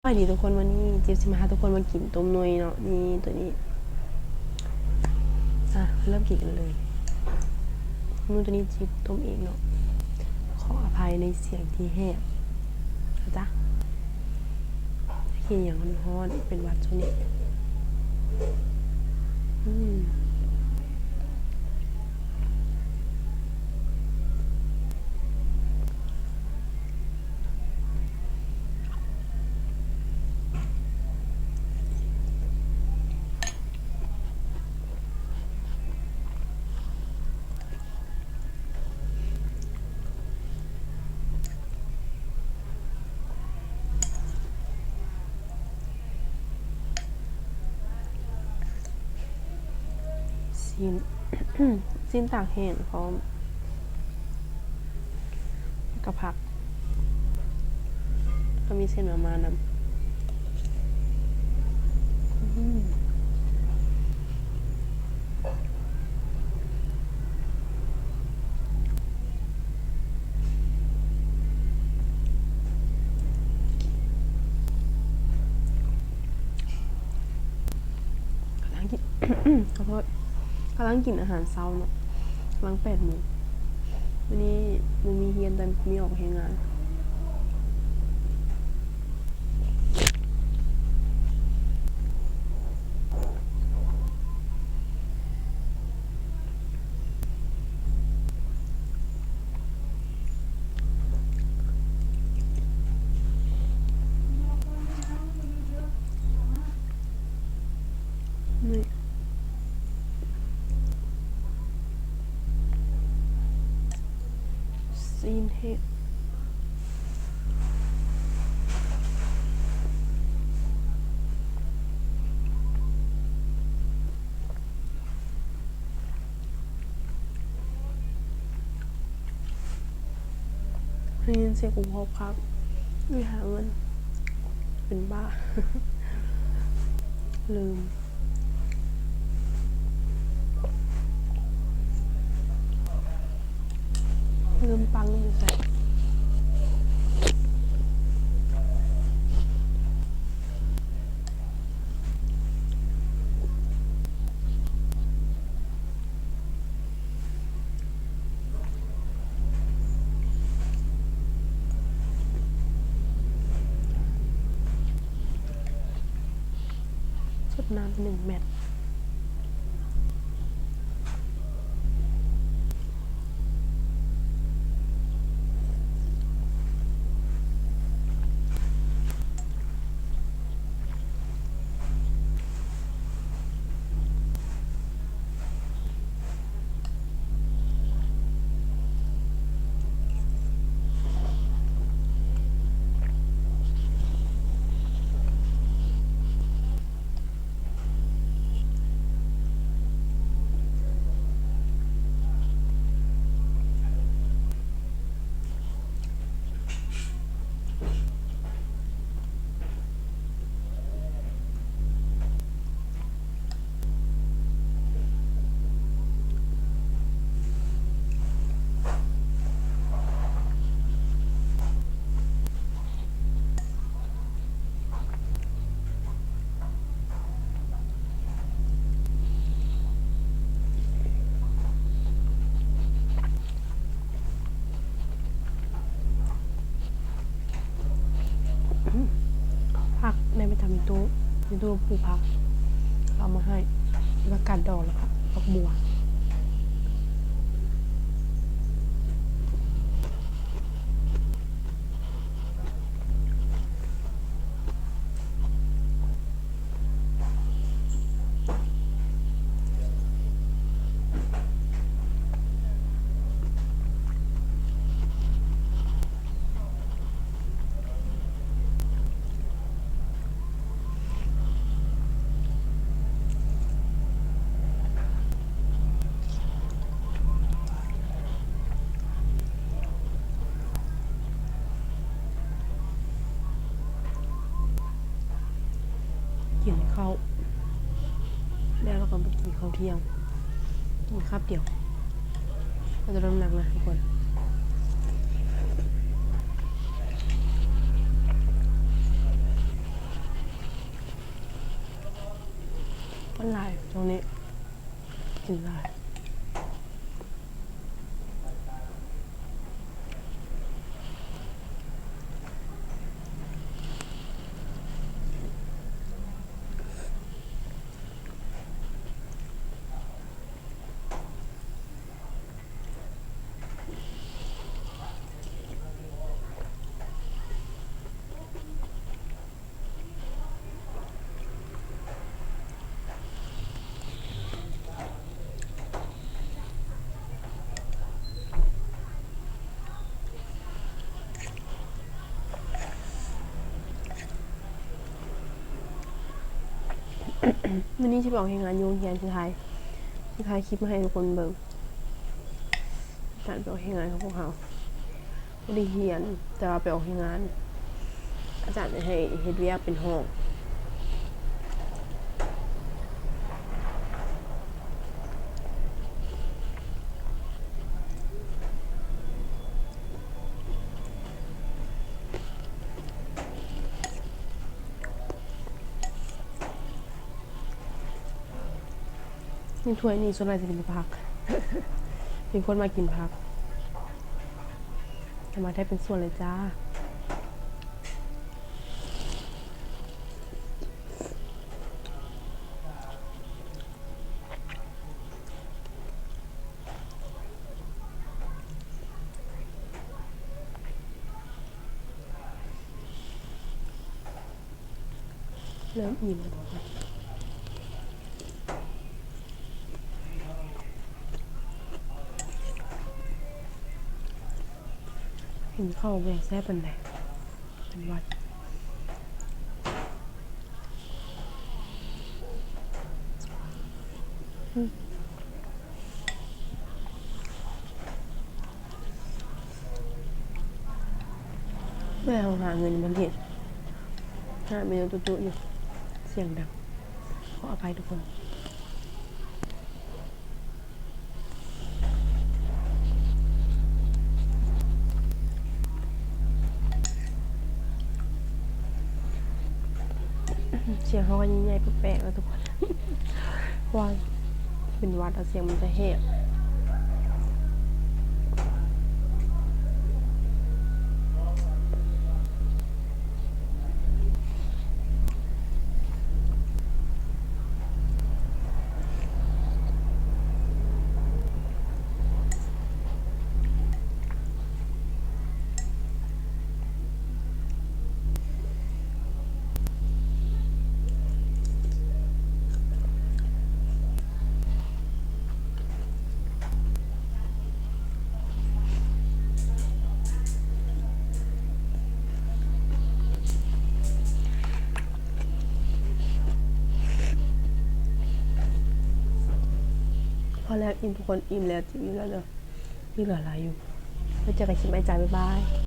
ສະບາຍດີທຸກຄົນ, ວັນນີ້ຈິບຊິມາພາທຸກຄົນມາກິນຕົ້ມໜ່ວຍເນາະ. ນີ້ ໂຕນີ້ ອ່ະ ເລີ່ມກິນກັນເລີຍ. ເມນູໂຕນີ້ຈິບຕົ້ມເອງເນາະ. ຂໍອະໄພໃນສຽງທີ່ແຫບນະຈ໊ະ. ກິນຫຍັງຮ້ອນໆ ເປັນຫວັດຊ່ວງນີ້. ອືມ. ຊີ້ນ ຊີ້ນຕາກແຫ້ງພ້ອມ ແລ້ວກໍຜັກ ແລ້ວກໍມີເສັ້ນມາມ່ານຳ. ອືມ. ກຳລັງກິນ ຂໍໂທດ ກຳລັງກິນອາຫານເຊົ້າເນາະ. ກຳລັງແປດໂມງ. ມື້ນີ້ບໍ່ມີຮຽນ ແຕ່ມີອອກແຮງງານ. ນີ້ ຊີ້ນເຫັດ. ໄດ້ຍິນສຽງກຸບງອບຄັກ ຫາເງິນເປັນບ້າ ລືມ ລືມປັງຢູ່ໃສ. ສົດນ້ຳໜຶ່ງແມັດ. ຜັກໃນປະຈຳຢູ່ຕູ້ ຢູ່ຕູ້ປູກຜັກ ເອົາມາໃຫ້ ແລ້ວກໍກາດດອງ ແລ້ວກໍຜັກບົວ. ກິນເຂົ້າແລ້ວ ແລ້ວກໍມາກິນເຂົ້າທ່ຽງ ກິນຄາບດຽວ ເຮົາຈະລົດນ້ຳໜັກນະທຸກຄົນ. ມັນຫຼາຍຊ່ວງນີ້ ກິນຫຼາຍ. ມື້ນີ້ຊິໄປອອກແຮງງານຢູ່ໂຮງຮຽນ ຊິຖ່າຍ ຊິຖ່າຍຄລິບມາໃຫ້ທຸກຄົນເບິ່ງ ການໄປອອກແຮງງານຂອງພວກເຮົາ. ບໍ່ໄດ້ຮຽນ ແຕ່ວ່າໄປອອກແຮງງານ ອາຈານໃຫ້ເຮັດວຽກເປັນຫ້ອງ. ໃນຖ້ວຍນີ້ສ່ວນຫຼາຍຈະເປັນຜັກ ເປັນຄົນມັກກິນຜັກ ເອົາມາໄດ້ເປັນສ່ວນເລີຍຈ້າ. ເລີ່ມອີ່ມແລ້ວທຸກຄົນ ກິນເຂົ້າບໍ່ຢາກແຊບປານໃດ ເປັນຫວັດ. ເວລາເຮົາຫາເງິນມັນເຮັດ ຫາເມນູຕຸໆຢູ່ ສຽງດັງ ຂໍອະໄພທຸກຄົນ. ສຽງເຮົາກໍຍິ່ງໃຫຍ່ແປກໆແລ້ວທຸກຄົນ ເພາະວ່າເປັນຫວັດ ແລ້ວສຽງມັນຈະແຫບ. ພໍແລ້ວ ອີ່ມ ທຸກຄົນ ອີ່ມແລ້ວ ຈິ້ມຢູ່ແລ້ວເດີ ຍັງເຫຼືອຫຼາຍຢູ່. ໄວ້ເຈີກັນຄລິບໃໝ່ຈ້າ ບາຍບາຍ.